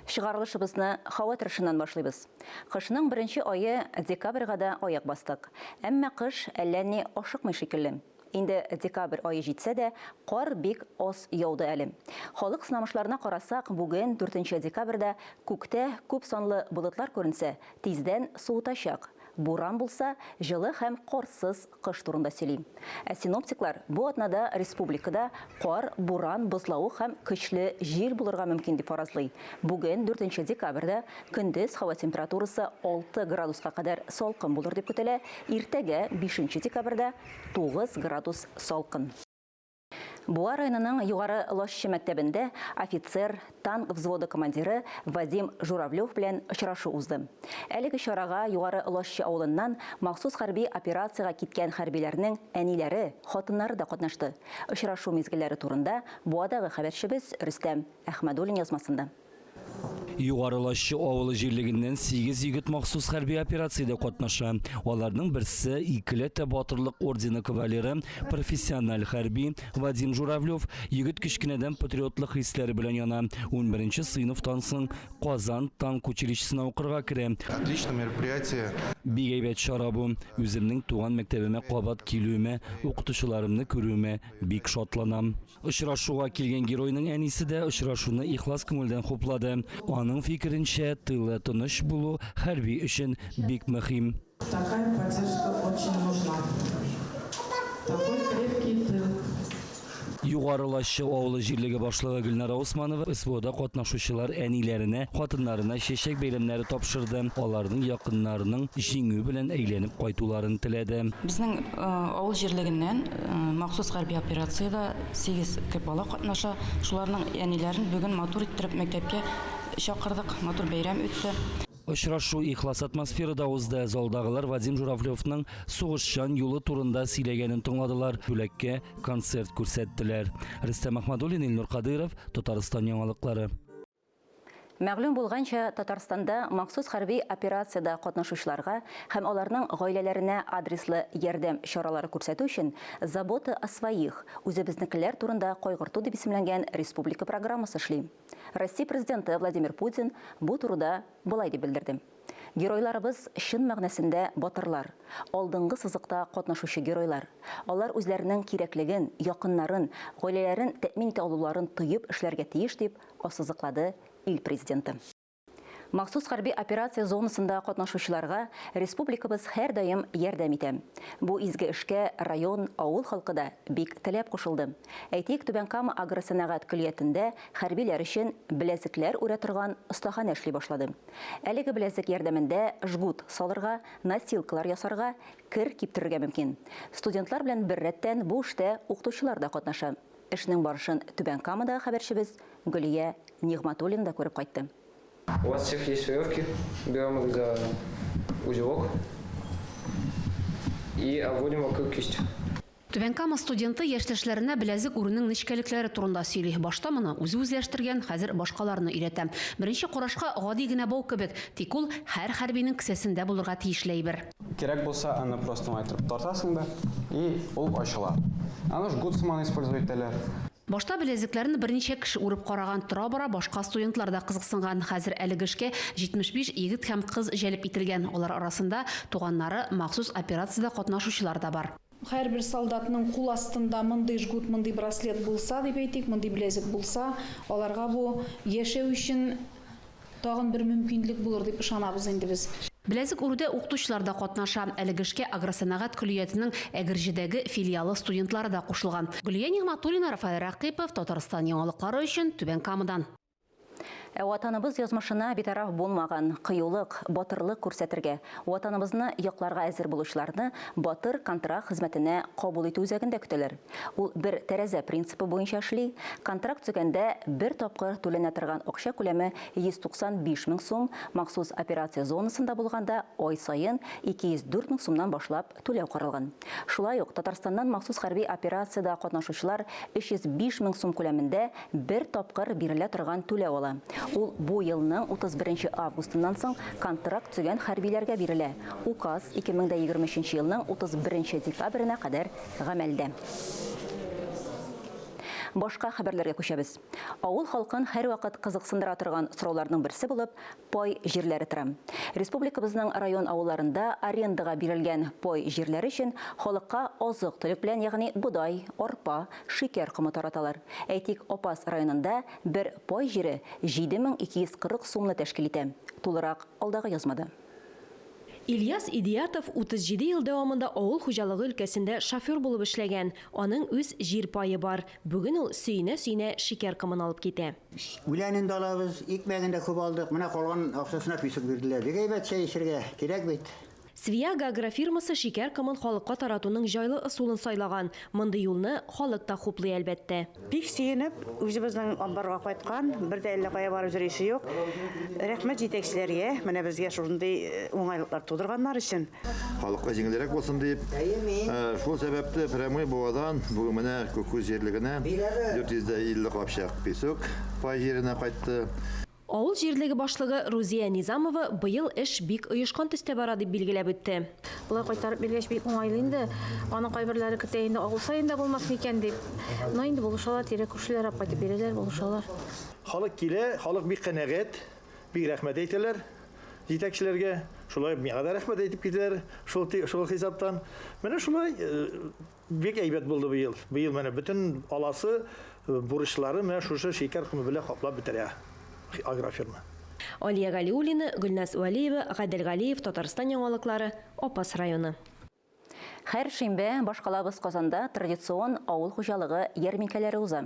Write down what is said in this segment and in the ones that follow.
Чыгарылышыбызны һава торышыннан башлыйбыз. Кышның беренче ае декабрьгә дә аяк бастык. Әмма кыш әллә ни ашыкмый шикелле. Инде декабрь ае җитсә дә, кар бик аз яуды әле. Халык сынамышларына карасак, бүген, дүртенче декабрьдә, күктә күп санлы болытлар күренсә, тиздән суытачак. Буран булса, җылы һәм карсыз кыш турында сөйли. Ә синоптиклар бу атнада республикада кар, буран, бозлавык һәм көчле җил булырга мөмкин дип фаразлый. Бүген, дүртенче декабрьдә, көндез һава температурасы 6 градуска кадәр салкын булыр дип көтелә, иртәгә, бишенче декабрьдә, 9 градус салкын. Буа районының Югары Лашчы мәктәбендә офицер, танк взводы командиры Вадим Журавлев белән очрашу узды. Әлеге чарага Югары Лашчы авылыннан махсус хәрби операциягә киткән хәрбиләрнең әниләре, хатыннары да катнашты. Очрашу мизгелләре турында Буадагы хәбәрчебез Рөстәм Әхмәдуллин язмасында. Югары Лашчы авылы җирлегеннән 8 егет махсус хәрби операциядә катнаша. Аларның берсе икеләтә батырлык ордены кавалеры, профессиональ хәрби Вадим Журавлев. Егет кечкенәдән патриотлык хисләре белән яна. Унберенче сыйныфтан соң Казан танк училищесына укырга керә. Отличное мероприятие. Бик әйбәт чара бу. Үземнең туган мәктәбемә кабат килүемә, укытучыларымны күрүемә бик шатланам. Очрашуга килгән геройның әнисе дә очрашуны ихлас күңелдән хуплады. Аның фикеренчә, тылы тыныч булу хәрби өчен бик мөһим. Такая поддержка очень нужна. Такой крепкий тыл. Югары Лашчы авылы җирлеге башлыгы Гөлнара Усманова СВОда катнашучылар әниләренә, хатыннарына чәчәк бәйләмнәре тапшырды, аларның якыннарының җиңү белән әйләнеп кайтуларын теләде. Безнең авыл җирлегеннән Махсус хәрби операциядә 8 кеб бала катнаша. Шуларның әниләрен бүген матур иттереп мәктәпкә чакырдык. Матур бәйрәм үтте. Очрашу ихлас атмосферада узды. Залдагылар Вадим Журавлевның сугышчан юлы турында сөйләгәнен тыңладылар, бүләккә концерт күрсәттеләр. Рөстәм Әхмәдуллин, Илнур Кадыйров, Татарстан яңалыклары. Мәгълүм булганча, Татарстанда махсус хәрби операциядә катнашучыларга һәм аларның гаиләләренә адреслы ярдәм чаралары күрсәтү өчен Забота о своих, Үзебезнекеләр турында кайгырту дип исемләнгән республика программасы эшли. Россия Президенты Владимир Путин бу турыда болай дип белдерде. Геройларыбыз чын мәгънәсендә батырлар, алдынгы сызыкта катнашучы геройлар. Алар үзләренең кирәклеген, якыннарын, гаиләләрен тәэмин итә алуларын тоеп эшләргә тиеш, дип ассызыклады ил Президенты. Махсус хәрби операция зонасында катнашучыларга республикабыз һәрдаим ярдәм итә. Бу изге эшкә район, авыл халкы да бик теләп кушылды. Әйтик, Түбән Кама агросәнәгать көллиятендә хәрбиләр өчен беләзекләр үрә торган остаханә эшли башлады. Әлеге беләзек ярдәмендә жгут салырга, носилкалар ясарга, кер киптерергә мөмкин. Студентлар белән беррәттән бу эштә укытучылар да катнаша. Эшнең барышын Түбән Камадагы хәбәрчебез Гөлия Нигъмәтуллина да күреп кайтты. У вас всех есть веревки, берем их за узелок и обводим вокруг кисти. Түбән Кама студенты яшьтәшләренә беләзек үрүнең нечкәлекләре турында сөйли. Башта моны үзе үзләштергән, хәзер башкаларны өйрәтә. Беренче карашка гади генә бау кебек, тик ул һәр хәрбинең кесәсендә булырга тиешле әйбер. Кирәк булса, аны просто уңайтырып тартасың да, и ул ачыла. Аны жгут сыман использовать итәләр. Башта беләзекләрне берничә кеше үреп караган, тора-бара башка студентлар да кызыксынган. Хәзер әлеге эшкә 75 егет һәм кыз җәлеп ителгән. Алар арасында туганнары махсус операциядә катнашучылар да бар. Һәрбер солдатның кул астында мондый жгут, мондый браслет булса, дип әйтик, мондый беләзек булса, аларга бу яшәү өчен Тагын бер мөмкинлек булыр дип ышанабыз инде без. Беләзек үрүдә укытучылар да катнаша. Әлеге эшкә агросәнәгать көллиятенең Әгерҗедәге филиалы студентлары да кушылган. Гөлия Нигъмәтуллина, Рафаэль Рәкыйпов, Татарстан яңалыклары өчен Түбән Камадан. Ә Ватаныбыз язмышына битараф булмаган, кыюлык, батырлык күрсәтергә, Ватаныбызны якларга әзер булучыларны Батыр контракт хезмәтенә кабул итү үзәгендә көтәләр. Ул бер тәрәзә принципы буенча эшли, контракт төзегәндә бер тапкыр түләнә торган акча күләме 195 мең сум, махсус операция зонасында булганда ай саен 204 мең сумнан башлап түләү каралган. Шулай ук Татарстаннан махсус хәрби операциядә катнашучылар 305 мең сум күләмендә бер тапкыр бирелә торган түләү ала. Ул бу елның 31 августыннан соң контракт төзегән хәрбиләргә бирелә. Указ 2023 елның 31 декабренә кадәр гамәлдә. Башка хәбәрләргә күчәбез. Авыл халкын һәрвакыт кызыксындыра торган сорауларның берсе булып пай җирләре тора. Республикабызның район авылларында арендага бирелгән пай җирләре өчен халыкка азык-төлек белән, ягъни бодай, арпа, шикәр комы тараталар. Әйтик, Апас районында бер пай җире 7240 сумны тәшкил итә. Тулырак алдагы язмада. Ильяс Идиятов 37 ел дәвамында авыл хуҗалыгы өлкәсендә шофер булып эшләгән. Аның үз җир пае бар. Бүген ул сөенә-сөенә шикәр комын алып китә. Үләнен дә алабыз, икмәген дә күп алдык. Менә калган акчасына песок бирделәр. Бик әйбәт чәй эчергә кирәк бит. Свияга агрофирмасы шикәр комын халыкка таратуның җайлы ысулын сайлаган. Мондый юлны халык та хуплый, әлбәттә. Бик сөенеп, үзебезнең амбарга кайткан, бер дә әллә кая барып йөрисе юк. Рәхмәт җитәкчеләргә, менә безгә шушындый уңайлыклар тудырганнар өчен. Халыкка җиңелрәк булсын дип, шул сәбәпле прямой Буадан бүген менә Күккүз җирлегенә 450 капчык песок пай җиренә кайтты. Авыл җирлеге башлыгы Рузия Низамова быел эш бик оешкан төстә бара дип билгеләп үтте. Болай кайтарып биргәч бик уңайлы инде. Аның кайберләре көтә инде, авыл саен да булмас микән дип. Но инде булышалар, тирә-күршеләр алып кайтып бирәләр, булышалар. Халык килә, халык бик канәгать, бик рәхмәт әйтәләр җитәкчеләргә. Шулай миңа да рәхмәт әйтеп китәләр шул шул хисаптан. Менә шулай Бик әйбәт булды быел. Быел менә бөтен аласы бурычлары менә шушы шикәр комы белән каплап бетерә агрофирма. Алия Галиуллина, Гөлназ Вәлиева, Гадел Галиев, Татарстан яңалыклары, Апас районы. Һәр шимбә башкалабыз Казанда традицион авыл хуҗалыгы ярминкәләре уза.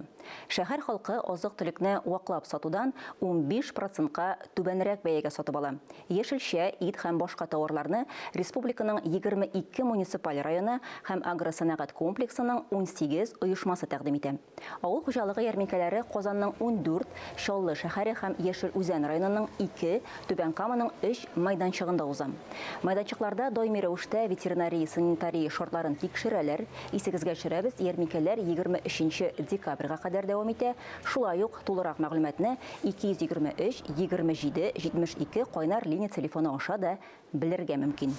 Шәһәр халкы азык-төлекне ваклап сатудан 15 процентка түбәнрәк бәягә сатып ала. Яшелчә, ит һәм башка тауарларны республиканың 22 муниципаль районы һәм агросәнәгать комплексының 18 оешмасы тәкъдим итә. Авыл хуҗалыгы ярминкәләре Казанның 14, Чаллы шәһәре һәм Яшел Үзән районының 2, Түбән Каманың 3 майданчыгында уза. Майданчыкларда даими рәвештә ветеринария-санитария шартларын тикшерәләр. Исегезгә төшерәбез, ярминкәләр 23 декабрьгә кадәр дәвам итә. Шулай ук тулырак мәгълүматны 223 27 72 кайнар линия телефоны аша да белергә мөмкин.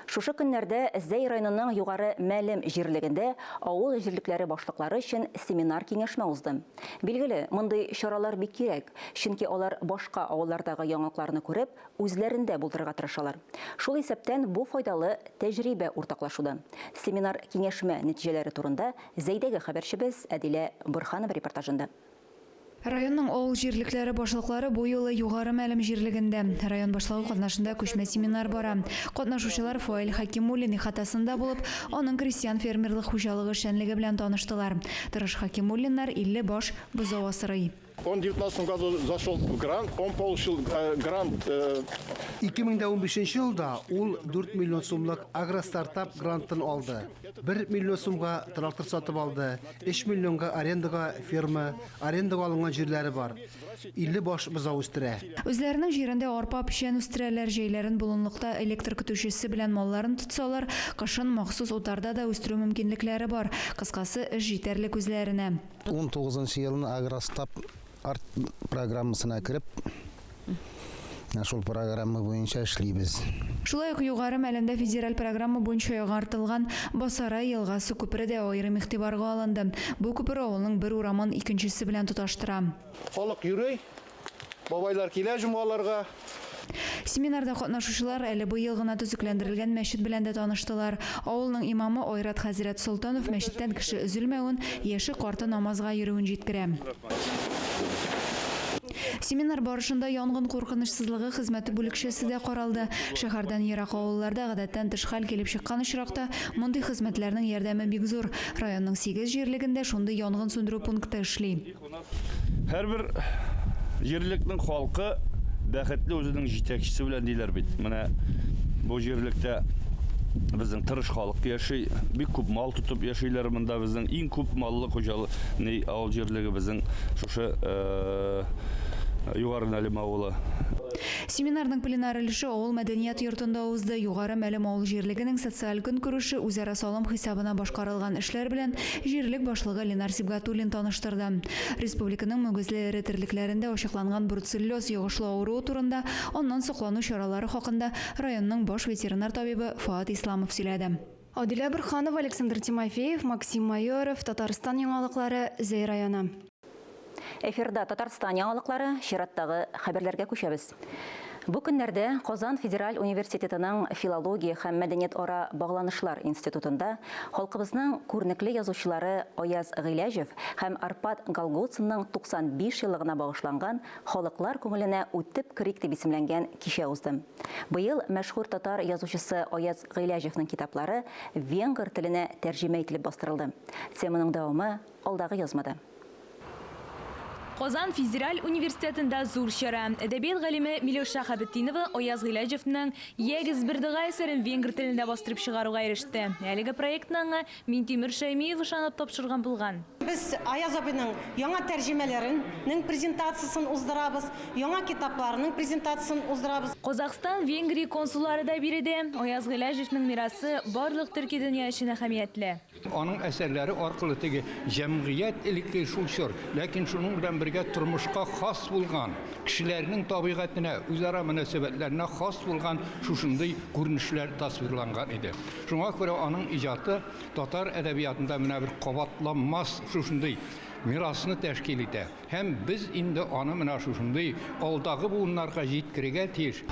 Шушы көннәрдә Зәй районының Югары Мәлем җирлегендә авыл җирлекләре башлыклары өчен семинар-киңәшмә узды. Билгеле, мондый чаралар бик кирәк, чөнки алар башка авыллардагы яңалыкларны күреп, үзләрендә булдырырга тырышалар. Шул исәптән бу файдалы тәҗрибә уртаклашу да. Семинар-киңәшмә нәтиҗәләре турында Зәйдәге хәбәрчебез Әдилә Борһанова репортажында. Районның авыл җирлекләре башлыклары бу юлы Югары Мәлем җирлегендә. Район башлыгы катнашында күчмә семинар бара. Катнашучылар Фаил Хәкимуллин ихатасында булып, аның крестьян-фермерлык хуҗалыгы эшчәнлеге белән таныштылар. Тырыш Хәкимуллиннар 50 баш бозау асрый. Он в 19 году зашел в грант, он получил э, грант. 2015 э, елда ул 4 миллион сумлык агростартап грантын алды. 1 миллион сумга трактор сатып алды, 3 миллионга арендага ферма, арендага алынган җирләре бар. 50 баш бозау үстерә. Үзләренең җирендә арпа, печән үстерәләр, җәйләрен болынлыкта электр көтүчесе белән малларын тотсалар, кышын махсус утарда да үстерү мөмкинлекләре бар. Кыскасы, эш җитәрлек үзләренә. 19 елны Агростап арт программасына кереп, шул программа буенча эшлибез. Шулай ук Югары Мәлемдә федераль программа буенча яңартылган Басарай елгасы күпере дә аерым игътибарга алынды. Бу күпер авылның бер урамын икенчесе белән тоташтыра. Халык йөри, бабайлар килә җомгаларга. Семинарда катнашучылар әле быел гына төзекләндерелгән мәчет белән дә таныштылар. Авылның имамы Айрат хәзрәт Солтанов мәчеттән кеше өзелмәвен, яше-карты намазга йөрүен җиткерә. Семинар барышында янгын куркынычсызлыгы хезмәте бүлекчәсе дә каралды. Шәһәрдән ерак авылларда гадәттән тыш хәл килеп чыккан очракта мондый хезмәтләрнең ярдәме бик зур. Районның сигез җирлегендә шундый янгын сүндерү пункты эшли. Һәрбер җирлекнең халкы бәхетле үзенең җитәкчесе белән диләр бит. Менә бу җирлектә безнең тырыш халык яши, бик күп мал тотып яшиләр монда безнең иң күп маллы хуҗалык авыл җирлеге безнең шушы э, Югары Нәлем авылы. Семинарның пленар өлеше авыл мәдәният йортында узды. Югары Мәлем авыл җирлегенең социаль көнкүреше үзара салым хисабына башкарылган эшләр белән җирлек башлыгы Ленар Сибгатуллин таныштырды. Республиканың мөгезле эре терлекләрендә ачыкланган бруцеллез йогышлы авыруы турында, аннан саклану чаралары хакында районның баш ветеринар табибы Фоат Исламов сөйләде. Адилә Борһанова, Александр Тимофеев, Максим Майоров, Татарстан яңалыклары, Зәй районы. Эфирда Татарстан яңалыклары, чираттагы хәбәрләргә күчәбез. Бу көннәрдә Казан федераль университетының филология һәм мәдәниятара багланышлар институтында халкыбызның күренекле язучылары Аяз Гыйләҗев һәм Арпад Галгоцинның 95 еллыгына багышланган Халыклар күңеленә үтеп керик дип исемләнгән кичә узды. Быел мәшһүр татар язучысы Аяз Гыйләҗевнең китаплары венгр теленә тәрҗемә ителеп бастырылды. Теманың дәвамы алдагы язмада. Казан федераль университетында зур чара. Әдәбият галиме Миләүшә Хәбетдинова Аяз Гыйләҗевның Ягез бер дога әсәрен венгр телендә бастырып чыгаруга иреште. Әлеге проектны аңа Минтимер Шәймиев ышанып тапшырган булган. Без Аяз абыйның яңа тәрҗемәләренең презентациясен уздырабыз, яңа китапларының презентациясен уздырабыз. Казахстан, Венгрия консуллары да биредә. Аяз Гыйләҗевның мирасы барлык төрки дөнья өчен әһәмиятле. Аның әсәрләре аркылы теге җәмгыять элекке шул чор, ләкин шуның белән бергә тормышка хас булган, кешеләрнең табигатенә, үзара мөнәсәбәтләренә хас булган шушындый күренешләр тасвирланган иде. Шуңа күрә аның иҗаты татар әдәбиятында менә бер кабатланмас шушындый мирасны тәшкил итә. Һәм без инде аны менә шушындый алдагы буыннарга җиткерергә тиеш.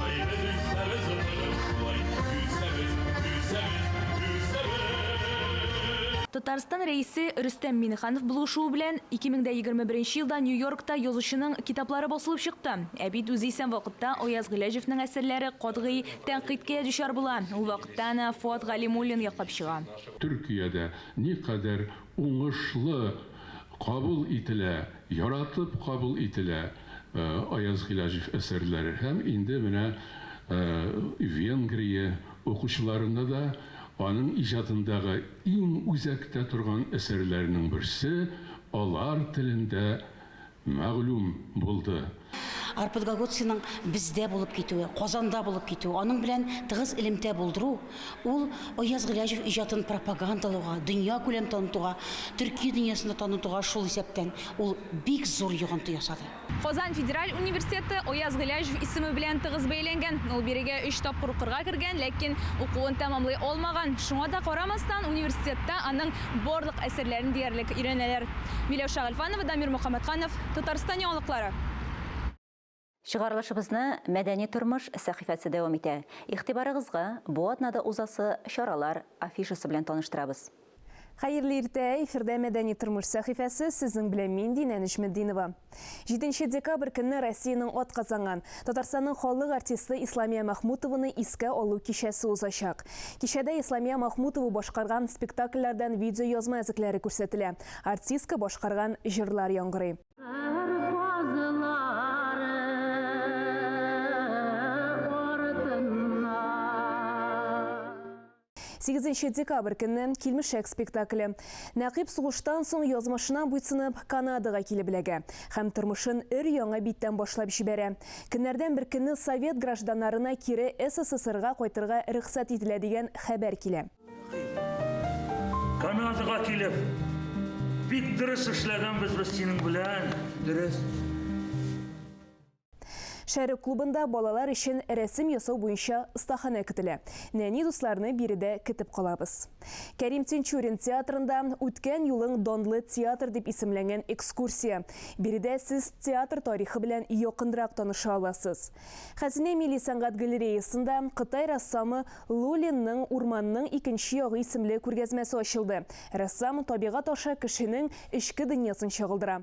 Татарстан Рәисе Рөстәм Миңнеханов булышуы белән 2021 елда Нью-Йоркта язучының китаплары басылып чыкты. Ә бит үзе исән вакытта Аяз Гыйләҗевнең әсәрләре катгый тәнкыйтькә дучар була. Ул вакытта аны Фоат Галимуллин яклап чыга. Төркиядә никадәр уңышлы кабул ителә, яратып кабул ителә Аяз Гыйләҗев әсәрләре һәм инде менә Венгрия укучыларына да аның иҗатындагы иң үзәктә торган әсәрләренең берсе алар телендә мәгълүм булды. Арпад Гагоциның бездә булып китүе, Казанда булып китүе, аның белән тыгыз элемтә булдыру, ул Аяз Гыйләҗев иҗатын пропагандалауга, дөньякүләм танытуга, төрки дөньясында танытуга, шул исәптән, ул бик зур йогынты ясады. Казан федераль университеты Аяз Гыйләҗев исеме белән тыгыз бәйләнгән. Ул бирегә өч тапкыр укырга кергән, ләкин укуын тәмамлый алмаган. Шуңа да карамастан, университетта аның барлык әсәрләрен диярлек өйрәнәләр. Миләүшә Гыйльфанова, Дамир Мөхәммәтханов, Татарстан яңалыклары. Чыгарылышыбызны Мәдәни тормыш сәхифәсе дәвам итә. Игътибарыгызга бу атнада узасы чаралар афишасы белән таныштырабыз. Хәерле иртә, эфирда Мәдәни тормыш сәхифәсе, сезнең белән мин, Динә Нәҗметдинова. 7 декабрь көнне Россиянең атказанган, Татарстанның халык артисты Исламия Мәхмүтованы искә алу кичәсе узачак. Кичәдә Исламия Мәхмүтова башкарган спектакльләрдән видеоязма өзекләре күрсәтелә, артистка башкарган җырлар яңгырый. Сигезенче декабрь көнне Килмешәк спектакле. Нәкыйп сугыштан соң язмышына буйсынып Канадага килеп эләгә һәм тормышын өр-яңа биттән башлап җибәрә. Көннәрдән бер көнне совет гражданнарына кире СССРга кайтырга рөхсәт ителә дигән хәбәр килә. Канадага килеп, бик дөрес эшләгәнбез без синең белән, дөрес. Шәрык клубында балалар өчен рәсем ясау буенча остаханә көтелә. Нәни дусларны биредә көтеп калабыз. Кәрим Тинчурин театрында Үткән юлың данлы театр дип исемләнгән экскурсия. Биредә сез театр тарихы белән якынрак таныша аласыз. Хәзинә милли сәнгать галереясында Кытай рәссамы Лу Линның Урманның икенче ягы исемле күргәзмәсе ачылды. Рәссам табигать аша кешенең эчке дөньясын чагылдыра.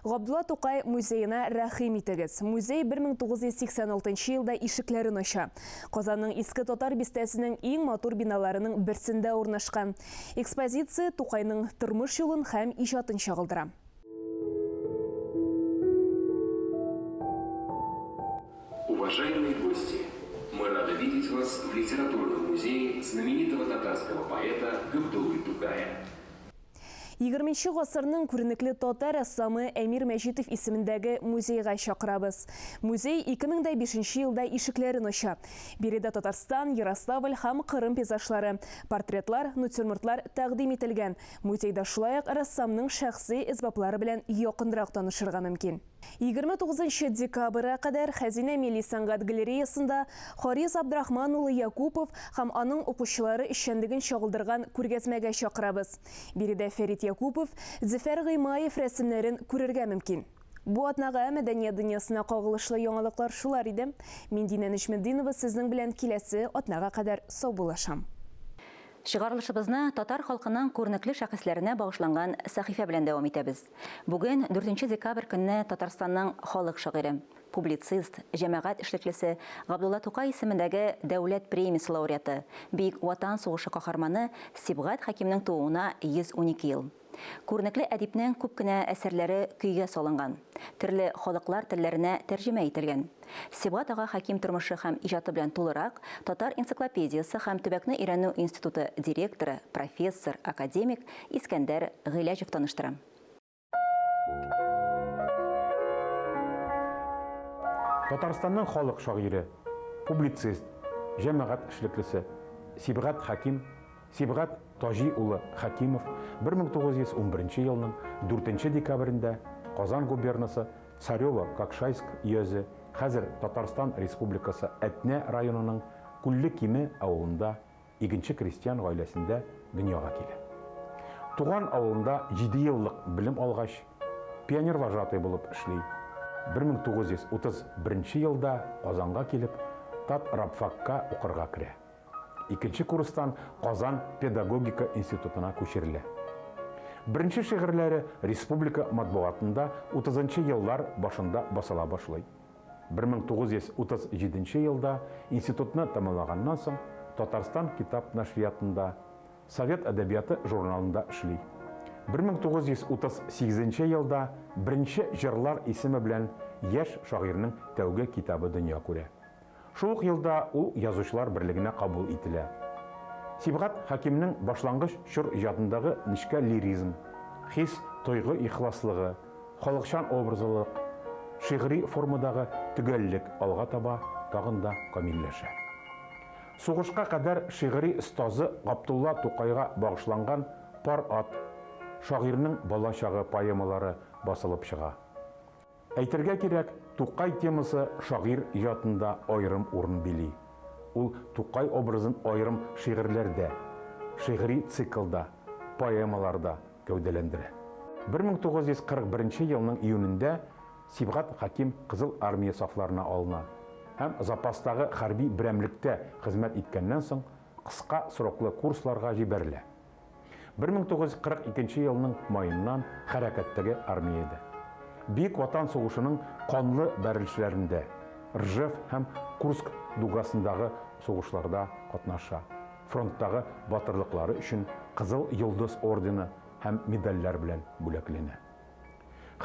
Габдулла Тукай музеена рәхим итегез. Музей 1986 елда ишекләрен ача. Казанның Иске Татар бистәсенең иң матур биналарының берсендә урнашкан. Экспозиция Тукайның тормыш юлын һәм иҗатын чагылдыра. Уважаемые гости, мы рады видеть вас в литературном музее знаменитого татарского поэта Габдуллы Тукая. Егерменче гасырның күренекле татар рәссамы Әмир Мәҗитов исемендәге музейга чакырабыз. Музей 2005 елда ишекләрен ача. Биредә Татарстан, Ярославль һәм Кырым пейзажлары, портретлар, натюрмортлар тәкъдим ителгән. Музейда шулай ук рәссамның шәхси әсбаплары белән якынрак танышырга мөмкин. 29 декабрьгә кадәр Хәзинә милли сәнгать галереясында Харис Абдрахман улы Якупов һәм аның укучылары эшчәнлеген чагылдырган күргәзмәгә чакырабыз. Биредә Фәрит Якупов, Зөфәр Гыймаев рәсемнәрен күрергә мөмкин. Бу атнага мәдәният дөньясына кагылышлы яңалыклар шулар иде. Мин Динә Нөҗметдинова сезнең белән киләсе атнага кадәр саубуллашам. Чыгарылышыбызны татар халкының күренекле шәхесләренә багышланган сәхифә белән дәвам итәбез. Бүген, дүртенче декабрь көнне Татарстанның халык шагыйре, публицист, җәмәгать эшлеклесе, Габдулла Тукай исемендәге Дәүләт премиясе лауреаты, Бөек Ватан сугышы каһарманы Сибгат Хәкимнең тууына 112 ел. Күренекле әдипнең күп кенә әсәрләре көйгә салынган, төрле халыклар телләренә тәрҗемә ителгән. Сибгат ага Хәким тормышы һәм иҗаты белән тулырак Татар энциклопедиясе һәм төбәкне өйрәнү институты директоры, профессор, академик Искәндәр Гыйләҗев таныштыра. Татарстанның халык шагыйре, публицист, җәмәгать эшлеклесе Сибгат Хәким Сибгат Таҗи улы Хәкимов 1911 елның дүртенче декабрендә Казан губернасы Царево-Кокшайск өязе, хәзер Татарстан Республикасы Әтнә районының Күлле Киме авылында игенче-крестьян гаиләсендә дөньяга килә. Туган авылында җидееллык белем алгач, пионервожатый булып эшли. 1931 елда Казанга килеп, Татрабфакка укырга керә. Икенче курстан Казан педагогика институтына күчерелә. Беренче шигырьләре республика матбугатында утызынчы еллар башында басыла башлый. 1937 елда институтны тәмамлаганнан соң Татарстан китап нәшриятында, Совет әдәбияты журналында эшли. 1938 елда Беренче җырлар исеме белән яшь шагыйрьнең тәүге китабы дөнья күрә. Шул ук елда ул Язучылар берлегенә кабул ителә. Сибгат Хәкимнең башлангыч чор иҗатындагы нечкә лиризм, хис-тойгы ихласлыгы, халыкчан образлылык, шигъри формадагы төгәллек алга таба тагын да камилләшә. Сугышка кадәр шигъри остазы Габдулла Тукайга багышланган Пар ат, Шагыйрьнең балачагы поэмалары басылып чыга. Әйтергә кирәк, Тукай темасы шагыйрь иҗатында аерым урын били. Ул Тукай образын аерым шигырьләрдә, шигъри циклда, поэмаларда гәүдәләндерә. 1941 елның июнендә Сибгат Хәким Кызыл Армия сафларына алына һәм запастагы хәрби берәмлектә хезмәт иткәннән соң кыска сроклы курсларга җибәрелә. 1942 елның маеннан хәрәкәттәге армиядә. Бөек Ватан сугышының канлы бәрелешләрендә, Ржев һәм Курск дугасындагы сугышларда катнаша, фронттагы батырлыклары өчен Кызыл Йолдыз ордены һәм медальләр белән бүләкләнә.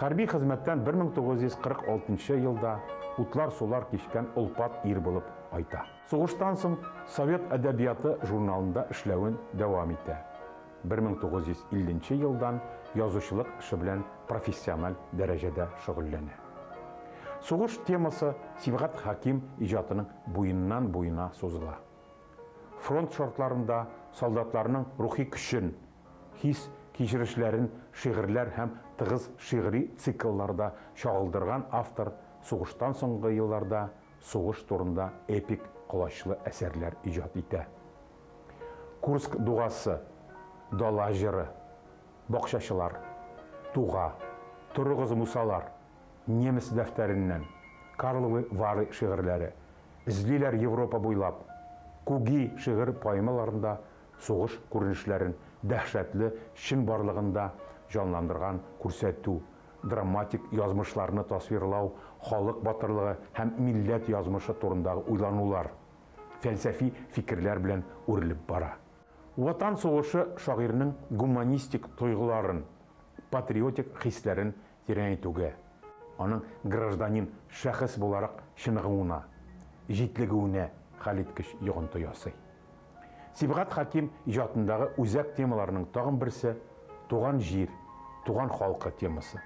Хәрби хезмәттән 1946 елда утлар-сулар кичкән олпат ир булып кайта. Сугыштан соң Совет әдәбияты журналында эшләвен дәвам итә. 1950 нче елдан язучылык эше белән профессиональ дәрәҗәдә шөгыльләнә. Сугыш темасы Сибгат Хәким иҗатының буеннан-буена сузыла. Фронт шартларында солдатларның рухи көчен, хис-кичерешләрен шигырьләр һәм тыгыз шигъри циклларда чагылдырган автор сугыштан соңгы елларда сугыш турында эпик колачлы әсәрләр иҗат итә. Курск дугасы, Дала җыры, Бакчачылар, Туга, Торыгыз, Мусалар, Немец дәфтәреннән, Карловы Вары шигырьләре, Эзлиләр Европа буйлап, Куги шигырь-поэмаларында сугыш күренешләрен дәһшәтле чынбарлыгында җанландырган күрсәтү, драматик язмышларны тасвирлау, халык батырлыгы һәм милләт язмышы турындагы уйланулар, фәлсәфи фикерләр белән үрелеп бара. Ватан сугышы шагыйрьнең гуманистик тойгыларын, патриотик хисләрен тирәнәйтүгә, аның гражданин шәхес буларак чыныгуына, җитлегүенә хәлиткеч йогынты ясый. Сибгат Хәким иҗатындагы үзәк темаларның тагын берсе, туган җир, туган халкы темасы.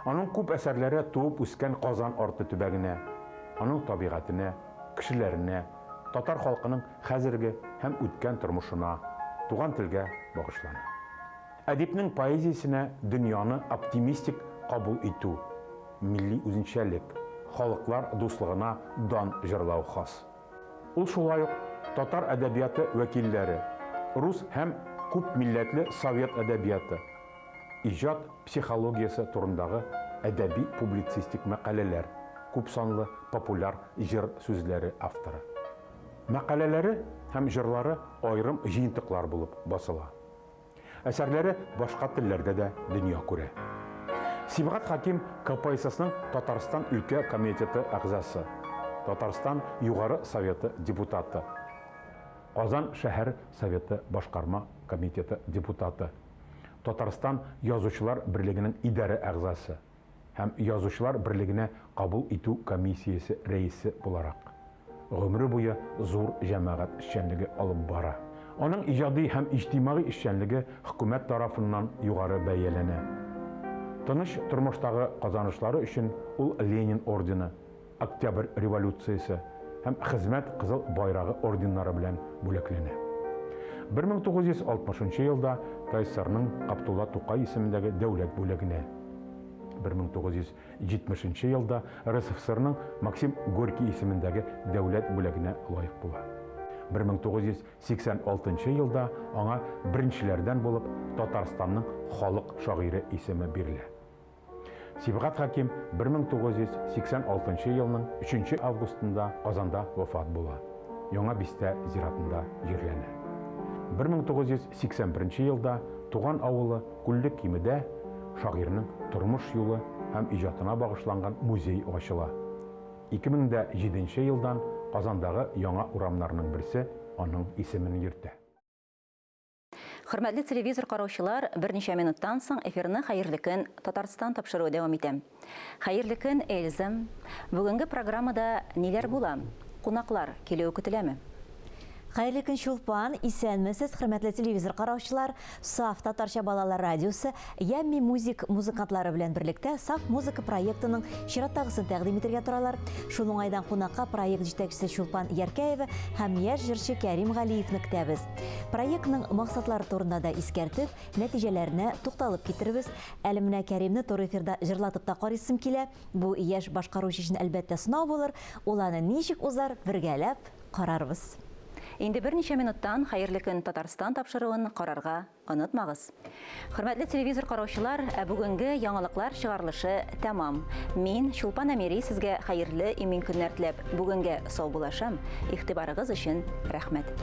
Аның күп әсәрләре туып үскән Казан арты төбәгенә, аның табигатенә, кешеләренә, татар халкының хәзерге һәм үткән тормышына, туган телгә багышлана. Әдипнең поэзиясенә дөньяны оптимистик кабул итү, милли үзенчәлек, халыклар дуслыгына дан җырлау хас. Ул шулай ук татар әдәбияты вәкилләре, рус һәм күпмилләтле совет әдәбияты, иҗат психологиясе турындагы әдәби-публицистик мәкаләләр, күпсанлы популяр җыр сүзләре авторы. Мәкаләләре һәм җырлары аерым җыентыклар булып басыла. Әсәрләре башка телләрдә дә дөнья күрә. Сибгат Хәким КПССның Татарстан өлкә комитеты әгъзасы, Татарстан Югары Советы депутаты, Казан шәһәр Советы башкарма комитеты депутаты, Татарстан Язучылар берлегенең идарә әгъзасы һәм Язучылар берлегенә кабул итү комиссиясе рәисе буларак, гомере буе зур җәмәгать эшчәнлеге алып бара. Аның иҗади һәм иҗтимагый эшчәнлеге хөкүмәт тарафыннан югары бәяләнә. Тыныч тормыштагы казанышлары өчен ул Ленин ордены, Октябрь революциясе һәм Хезмәт Кызыл Байрагы орденнары белән бүләкләнә. 1960 елда ТАССРның Габдулла Тукай исемендәге дәүләт бүләгенә, 1970 елда РСФСРның Максим Горький исемендәге дәүләт бүләгенә лаек була. 1986 елда аңа беренчеләрдән булып Татарстанның халык шагыйре исеме бирелә. Сибгат Хәким 1986 елның 3 августында Казанда вафат була. Яңа бистә зиратында җирләнә. 1981 елда туган авылы Күлле Кимедә шагыйрьнең тормыш юлы һәм иҗатына багышланган музей ачыла. 2007 елдан Казандагы яңа урамнарның берсе аның исемен йөртә. Хөрмәтле телевизор караучылар, берничә минуттан соң эфирны Хәерле көн Татарстан тапшыруы дәвам итә. Хәерле көн, Эльза. Бүгенге программада ниләр була? Кунаклар килүе көтеләме? Хәерле көн, Чулпан! Исәнмесез, хөрмәтле телевизор караучылар! Саф татарча балалар радиосы Yummy Music музыкантлары белән берлектә Саф музыка проектының чираттагысын тәкъдим итергә торалар. Шул уңайдан кунакка проект җитәкчесе Чулпан Яркәева һәм яшь җырчы Кәрим Галиевны көтәбез. Проектның максатлары турында да искәртеп, нәтиҗәләренә тукталып китербез. Әле менә Кәримне туры эфирда җырлатып та карыйсым килә. Бу яшь башкаручы өчен, әлбәттә, сынау булыр. Ул аны ничек узар, бергәләп карарбыз. Инде берничә минуттан Хәерле көн, Татарстан тапшыруын карарга онытмагыз. Хөрмәтле телевизор караучылар, ә бүгенге яңалыклар чыгарылышы тәмам. Мин, Чулпан Әмири, сезгә хәерле, имин көннәр теләп, бүгенгә саубуллашам. Игътибарыгыз өчен рәхмәт.